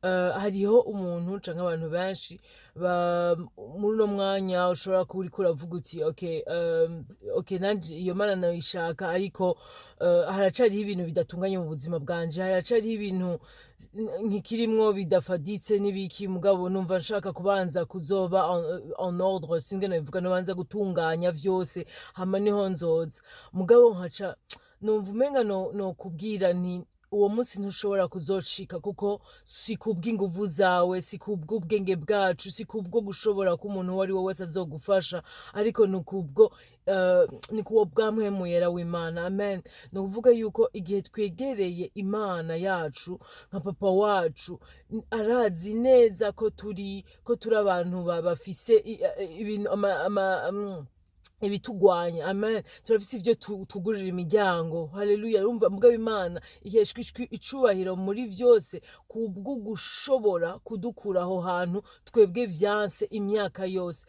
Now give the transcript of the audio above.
Hariho umuntu canke abantu benshi muri uno mwanya ushobora kuba uriko uravuga uti: "Okay, okay, nanje iyo Mana noyishaka, ariko haracariho ibintu bidatunganye mu buzima bwanje, haracariho ibintu nkikirimwo bidafaditse n'ibiki, mugabo numva nshaka kubanza kuzoba en ordre, singe nobivuga, nobanza gutunganya vyose, hama niho nzoza." Mugabo nkaca numva umenga nokubwira nti uwo munsi ntushobora kuzocika, kuko si kubw'inguvu zawe, si kubw'ubwenge bwacu, si kubwo gushobora ko umuntu uwo ari we wese azogufasha, ariko ni kubwo ni kuwo bwa Mpwemu Yera w'Imana. Amen. Ni ukuvuga yuko igihe twegereye Imana yacu nka Papa wacu, arazi neza ko turi abantu bafise ibintu ibitugwanya. Amen. Turafise ivyo tugurira imiryango. Haleluya. Urumva, mugabo Imana iheshwa icubahiro muri vyose kubwo gushobora kudukura aho hantu twebwe vyanse imyaka yose.